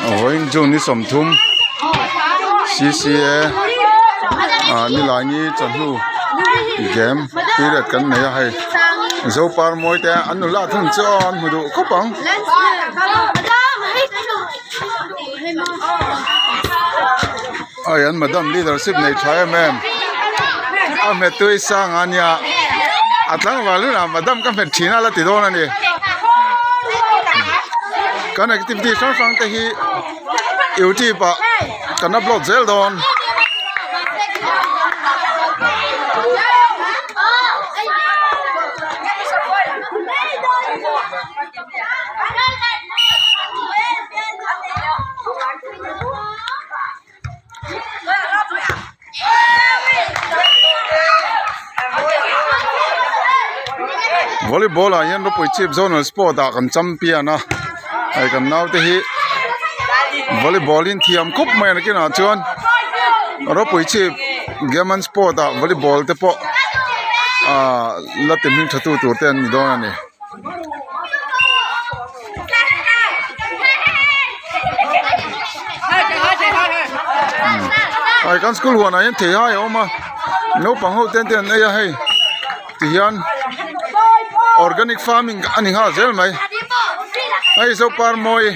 Vawiin June ni 30 C_C_A ah nilaini chawhnu game period kan nei a hei zopar mawi te an nula thung chu aw an hmu duh khawp ang. Hei an madam leadership nei tha em em a hmet tui sang a nia a tlangval hunah madam ka hmet thin a la ti dawn a ni kan activity hrang hrang te hi youtube ah kan upload zel dawn. Volleyball ah hian ropui chip zonal sport ah kan champion a hei kan naute hi volleyball in thiam khawp mai a nakinah chuan ropui chip game an sport ah volleyball te pawh ahh la ti hming tha tu tur te an ni dawn a ni. Ai kan school huanah hian thei hai a awm a naupang ho ten te an ei a hei tihian organic farming a ni nghal zel mai hei zopar mawi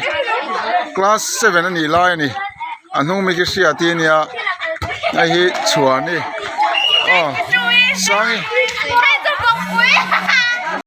class seven a nih lai a ni a hnung mi khi hria tih a nia hei hi chhuan a ni aw sangi.